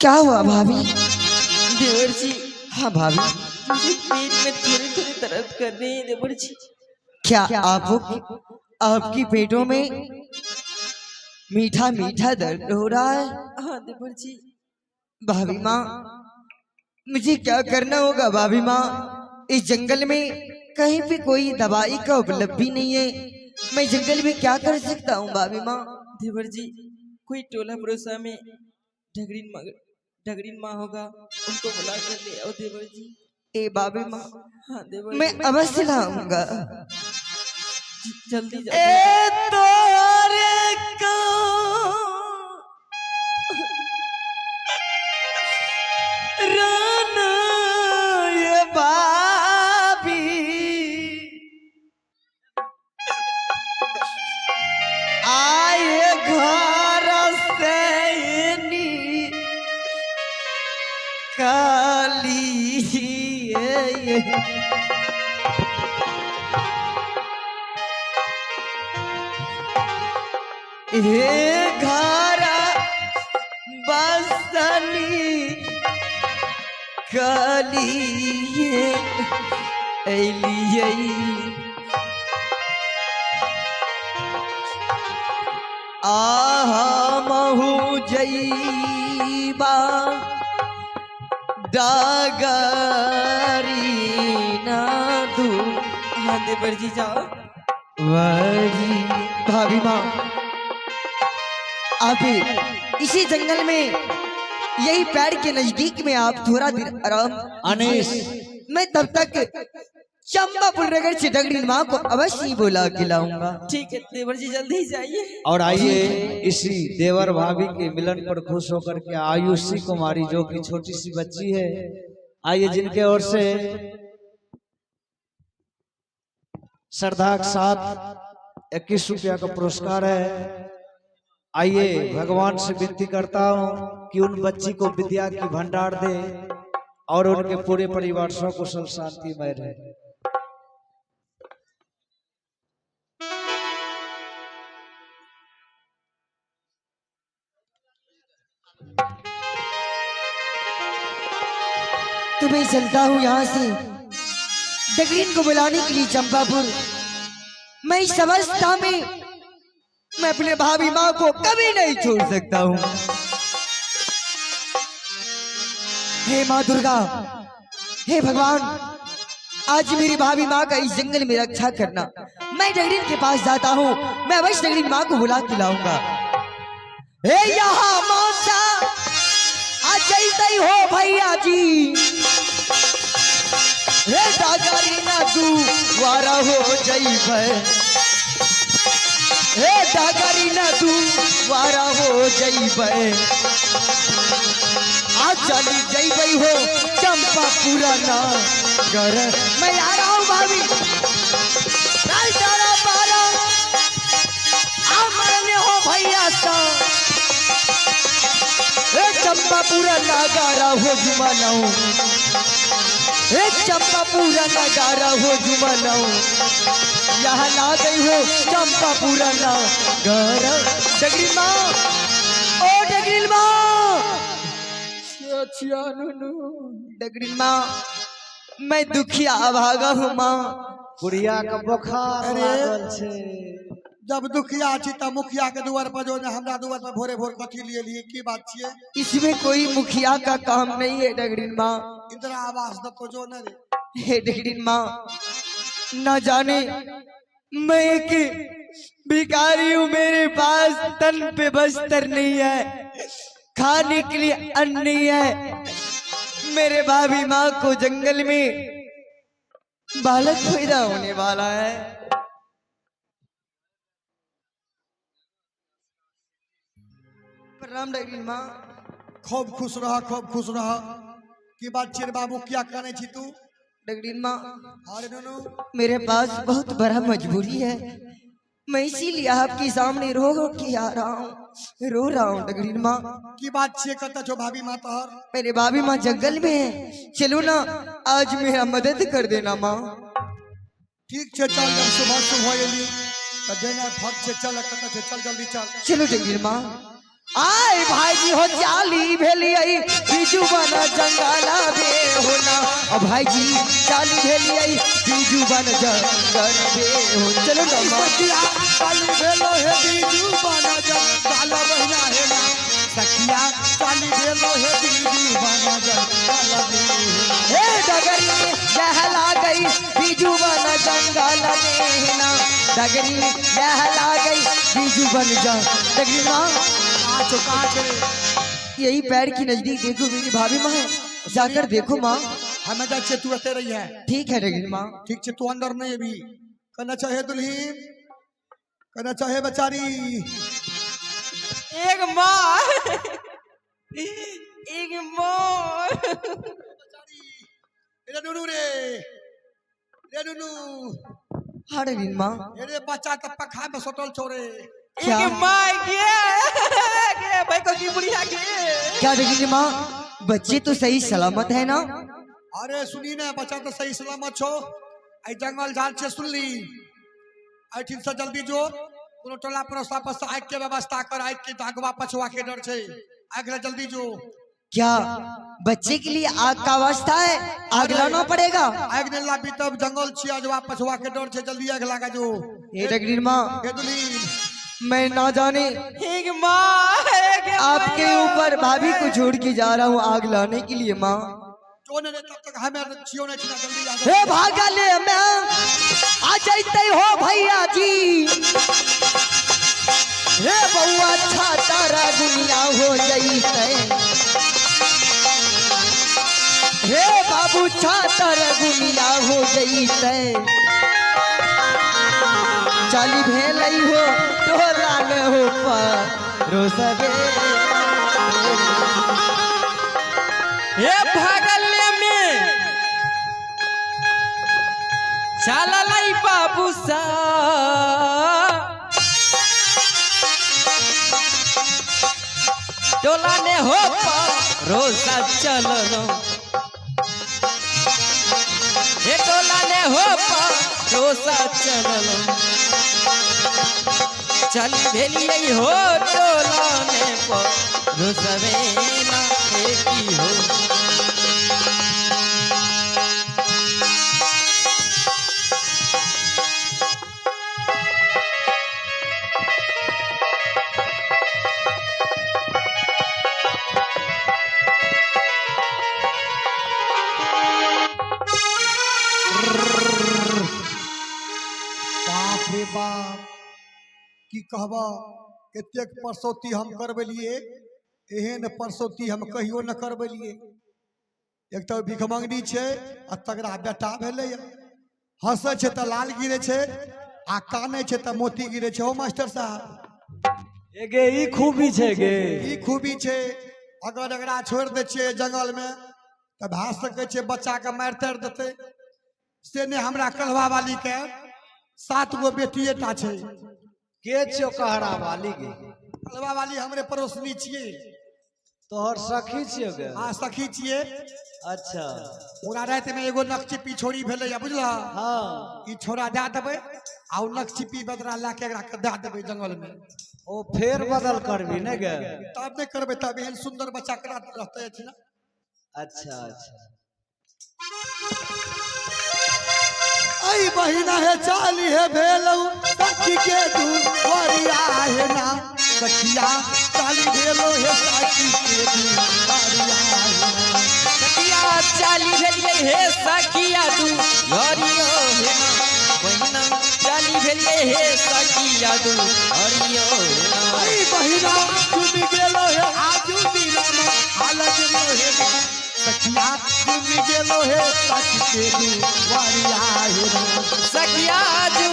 क्या हुआ भाभी? देवर जी। हाँ भाभी। मुझे पेट में थोड़ी थोड़ी दर्द कर रही है देवर जी। क्या आपको आपकी पेटों में मीठा मीठा दर्द हो रहा है? हाँ देवर जी। भाभी माँ, मुझे क्या करना होगा भाभी माँ? इस जंगल में कहीं भी कोई दवाई का उपलब्ध भी नहीं है। मैं जंगल में क्या कर सकता हूँ भाभी माँ? देवर जी, कोई टोला पड़ोसा में ढगरीन माँ, ढगरीन माँ होगा, उनको बुला कर ले आओ देवर जी। ए भाभी माँ, हाँ देवर मैं जी। अवश्य लाऊंगा। जल्दी जाओ। ए तोरे को रोना ये भाभी, आए घर से निकाली। हे घर बसनी कलिए एलिए, आहा महू जईबा डागरी ना दू। हाँ देवर जी जाओ। वरी भाभी माँ, आप इसी जंगल में यही पेड़ के नजदीक में आप थोड़ा देर आराम। अनीस, मैं तब तक चंपापुर नगर से डगरी माँ को अवश्य ही बुला के लाऊंगा। ठीक है देवर जी, जल्दी जाइए। और आइए इसी देवर भाभी के मिलन पर खुश होकर के आयुषी कुमारी, जो कि छोटी सी बच्ची है, आइए जिनके ओर से श्रद्धा के साथ 21 रुपया का पुरस्कार है। आइए भगवान से विनती करता हूँ कि उन बच्ची को विद्या की भंडार दे और उनके पूरे परिवार सकुशल शांतिमय रहे। तो मैं चलता हूँ यहाँ से डगरीन को बुलाने के लिए चंपापुर। मैं इस अवस्था में मैं अपने भाभी माँ को कभी नहीं छोड़ सकता हूँ। हे माँ दुर्गा, हे भगवान, आज मेरी भाभी माँ का इस जंगल में रक्षा करना। मैं डगरीन के पास जाता हूँ, मैं अवश्य डगरीन माँ को बुला के लाऊंगा। हे यहाँ मौसा आ जैते हो भैया जी, हे डागरी ना तू वारा हो जइबे, हे डागरी ना तू वारा हो जइबे, आ चली जइबे हो चंपा पुराना घर। मैं आ रहा हूँ भाभी, चल तारा पारा आ मरने हो भैया सा, हे चंपा पूरा नगारा हो जुमानाऊ, हे चंपा पूरा नगारा हो जुमानाऊ, यहाँ ला गई हो चंपा पूरा नगारा। डगरी माँ, ओ डगरी माँ, डगरी माँ, मैं दुखिया अभागा हूँ माँ। बुढ़िया के बोखार अरे। लागल छे। जब दुखिया छी तब मुखिया के दुआर पर जो ने हमरा दुआर पर भोरे भोर कथी लिए लिए की बात छिए? इसमें कोई मुखिया का काम नहीं है डगरी माँ। इंदिरा आवास दतो जो ने रे। हे डगरी माँ, ना जाने मैं एक भिखारी हूँ, मेरे पास तन पे बस्तर नहीं है, खाने के लिए अन्न नहीं है। मेरे भाभी माँ को जंगल में बालक पैदा होने वाला है। प्रणाम डगरी माँ। खूब खुश रह, खूब खुश रह। की बात छिए रे बाबू, किया कानै छी तू? डगरी माँ, अरे नुनू, मेरे पास बहुत बड़ा मजबूरी है, मैं इसीलिए आपके सामने रो रो के आ रहा हूँ, रो रहा हूँ डगरी माँ। की बात छिए, कत छो भाभी माँ तोहर? मेरे भाभी माँ जंगल में है, चलो ना आज मेरा मदद कर देना माँ। ठीक छे, चल जब सुबह सुबह एली त जेना फट छे, चल कत छे, चल जल्दी चल। चलो डगरी माँ। आय भाईजी हो चाली भेलियै बीजू बन जंगल बे होना। ओ भाईजी चाली भेलियै बीजू बन जंगल बे हो। चलो ना माँ। सखिया चाली भेलो हे बीजू बन जंगल बहिना हे ना। सखिया चाली भेलो हे बीजू बन जंगल बे होना। हे डगरी लहला गई बीजू बन जंगल में ना। डगरी लहला गई बीजू बन जंगल। डगरी माँ काचो काच रे। यही पैर की नजदीक देखो मेरी भाभी माँ है, जाकर देखो माँ। हमें जा छे तू एते रही है। ठीक है डगरी माँ। ठीक छे, तू अंदर नहीं अभी। कहना चाहे दुल्हीन, कहना चाहे बेचारी। एक माँ, एक माँ। रे नुनू रे, रे नुनू। हाँ डगरी माँ। अरे बच्चा तो पखा में सटल छोरे। क्या? एक माँ के भाई को की बुढ़िया के। क्या डगरी माँ बच्चे तो सही सलामत है ना? अरे सुनी ना, बच्चा तो सही सलामत छो। आई जंगल झाड़ छे सुनली, एठिन से जल्दी जो कोनो टोला पड़ोसा पर से आग के व्यवस्था कर। आग के अगवा पछुआ के डर छे, आग ले जल्दी जो। क्या बच्चे के लिए आग का व्यवस्था है? आग लाना पड़ेगा। आग नहीं लाबी तब जंगल छी, अगवा पछुआ के डर छे, जल्दी आग लगा जो। हे डगरी माँ हे दुल्हीन मैं ना जाने एक माँ, एक आपके ऊपर भाभी को छोड़ के जा रहा हूँ आग लाने के लिए माँ। जो नहीं तब तक हमें छियो नहीं छिना, जल्दी आ हे भागा ले मैं आ जाते हो भैया जी। हे बउआ छाता दुनिया हो जाते। हे बाबू छाता दुनिया हो जाते। चाली भेलई हो टोला न हो परोसबे। हे भागल में चललै बाबू सा। टोला ने हो परोसा चललो। हे टोला ने हो परोसा चललो। चली भेलियै हो टोला ने परोसबे ना की हो। बाप रे बाप, की कहब एतेक परसौती हम करबेलिए, एहन परसौती हम कहियो न करबेलिए। एक तो भिखमंगनी छे आ तगड़ा बेटा भेलै। हंसै छे तऽ लाल गिरे छे आ कानै छे तऽ मोती गिरे छे। हो मास्टर साहब एगे ई खूबी छे गे। ई खूबी छे। अगर एकरा छोड़ि दै छियै जंगल में तऽ भए सकै छै बच्चा के मारि तारि देतै। से नहि, हमरा कलवा वाली के 7 गो बेटिए टा छै। के छियो कहरा वाली गे? कलवा वाली हमरे पड़ोसनी छियै। तोहर सखी छियो गे? हाँ सखी छियै। अच्छा। पूरा राति में एगो नकचिपी छोरी भेलै बुझल। हाँ ई छोरा दए देबै आ ओ नकचिपी बदरा लए के एकरा के दए देबै जंगल में। ओ फेर बदल करबी ने गे? तब नहि करबै तब एहन सुंदर बच्चा केना रहतै अछि ना। अच्छा अच्छा। ऐ बहिना हे चाली हे भेलौ सखी के दुआरिया हे ना। सखिया चाली भेलौ हे सखी के दुआरिया हे ना। सखिया चाली भेलियै हे सखिया दू हरियो हे ना। बहिना चाली भेलियै हे सखिया दू हरियो हे ना। ऐ बहिना चुमी गेलो हे आजू दिनमा हालत गेलो हे ना। सखिया चुमी गेलो हे सखी के दुआरिया हे ना। सखिया जुम